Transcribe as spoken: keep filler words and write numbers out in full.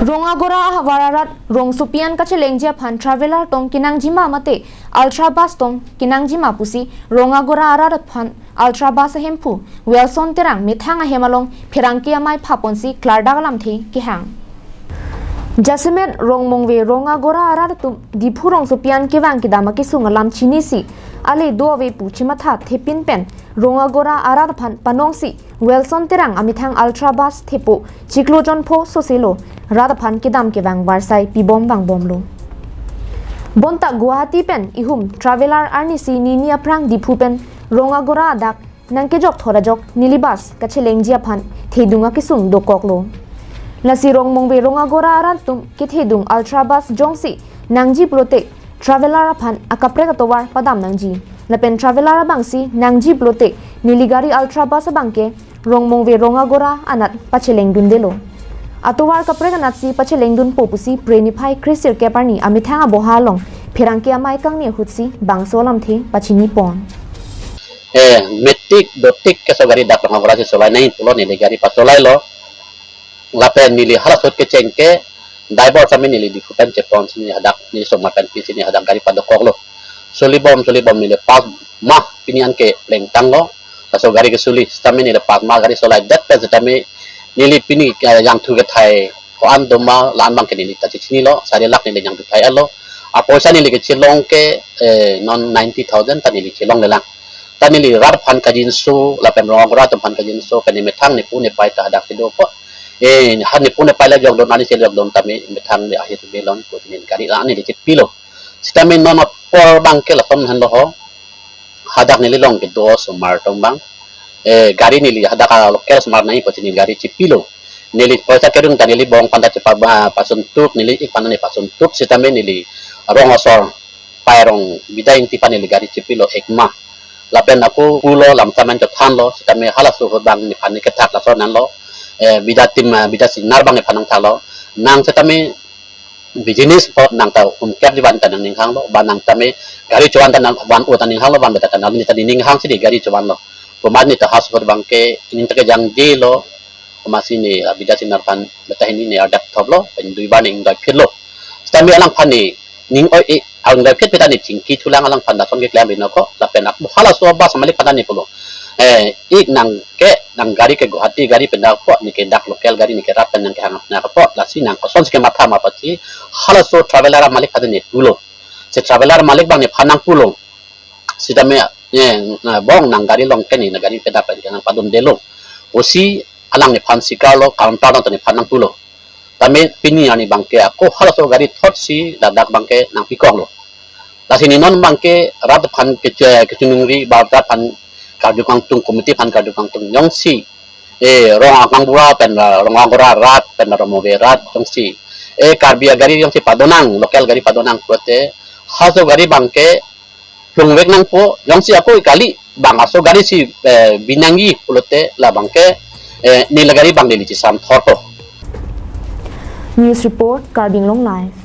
Rongagora ahavar arat rongsopi an kachelengji aphan traveller tong kenangjima mate Ultra Bus tong kenangjima pusi Rongagora arat aphan Ultra Bus ahemphu Wilson Terang methang ahem along pherangke amei phaponsi klardak alamthe kehang. Jasemet Rongmongve Rongagora arat atum Diphu rongsopi an kevang kedam akesung alam chinisi ale do ave pu chimatha thepin pen Rongagora arat aphan panongsi Wilson Terang amethang Ultra Bus thepo chiklo jonpho soselo rat aphan kedam kevang varsai pibom vangbomlo. Bonta Guwahati pen ihum traveller arnisi nini aphrang Diphu pen Rongagora adak nangkejok thot ajok neli bus kachelengji aphan thedung akesung dokoklo. Lasi Rongmongve Rongagora arat atum kethedung Ultra Bus jongsi nangji pulote traveller aphan akaprek atovar padam nangji. Lapen traveller abangsi nangji pulote neli gari Ultra Bus abangke Rongmongve Rongagora anat pachelengdundelo. Atovar kaprek anatsi pachelengdunpo pusi Phre niphai kresirkep arni amethang aboha along pherangke amei kangni ahutsi bangso alamthe pachinipon. Eh, metik dotik keso gari dak Rongagora si solai nangji pulo neli gari pacholailo. Lapen neli halaso ahut kecheng ke driver sami neli Diphu pen cheponsi neli hadak neli somar pen pisi neli hadak gari padokoklo. Solibom solibom neli pas mah pini anke plengtanglo. Laso gari kesuli sitame neli pas mah gari solaidet pen sitame neli pini, eh, jangthu kethai ko-an doma la-an abangke neli ta chechinilo, sari lak neli jangthu thai alo. Apoisa neli kechelong ke, eh, non ninety thousand ta neli chelonglelang. Ta neli rat aphan kajinso lapen Rongagora atum aphan kajinso pen methang nepu nepai ta hadak kedo ko. Eh, ha nepu nepai le jokdon ani se jokdon tame methang le ahi tu belon ko neli gari la neli chepilo. Sitame non apor abangke lason henlo ho. Hadak neli long kedo osomar atum abang. Eh, gari neli hadak a local osomar nangji pusi neli gari chepilo. Neli poisa kerung ta neli bong panda chepa ba pasuntuk neli ik panda neli pasuntuk sitame neli rong asor Pairong Bida Ingti aphan neli gari chepilo ekma. Lapen ako pulo lam taman chothanlo sitame halaso ahut abang nephan kethak lason anlo. Eh, Bida Tim, eh, Bida Singnar abang nephan nangthalo. Nang sitame business po nang ta hum kep divan ta nang ninghanglo, ba nang tame gari chovan ta nang van o ta ninghanglo, van beta ta nang ni ta ninghangsi di gari chovanlo. Komat ni ta halaso ahut abangke ining ta kejangdelo, komatsi ni, ah, Bida Singnar aphan beta hini ni ardak thoplo, pen duibar ni ingdoi phitlo. Sitame alangphan ni ning oi e, ingdoi phit beta ni chingki thulang alangphan lason keklem rinoko, lapen ak halaso bus malik phan ni pulo. Eh, ik nang ke, nang gari ke Guwahati gari pen dak po, neke dak local gari neke rat pen nangkehang nangpo, lasi nang kosonsi kematha ma pusi, halaso traveller amalik phan ni pulo. Si traveller amalik abang nephan nangpulo. Sitame, eh, na bong nang gari long ke neli gari pen dak pen nangpadundelo. Pusi alang nephan sikarlo, counter along ta nephan nangpulo. Tame pini arni abangke ako halaso gari thotsi ladak abangke nangpikoklo. Lasi neli non abangke rat aphan keche-, kechunungri ba rat aphan karju kangtung, committee aphan karju kangtung jongsi, eh, Rongagora pen, eh, Rongagora rat pen, eh, Rongmongve rat jongsi, eh, Karbi agari jongsi padonang, local gari padonang pulote halaso gari abangke plungvek nangpo, jongsi ako kali bang aso gari si, eh, binangji pulote la abangke, eh, neli gari abang neli chisam thorpo. News report, Karbi Anglong Live.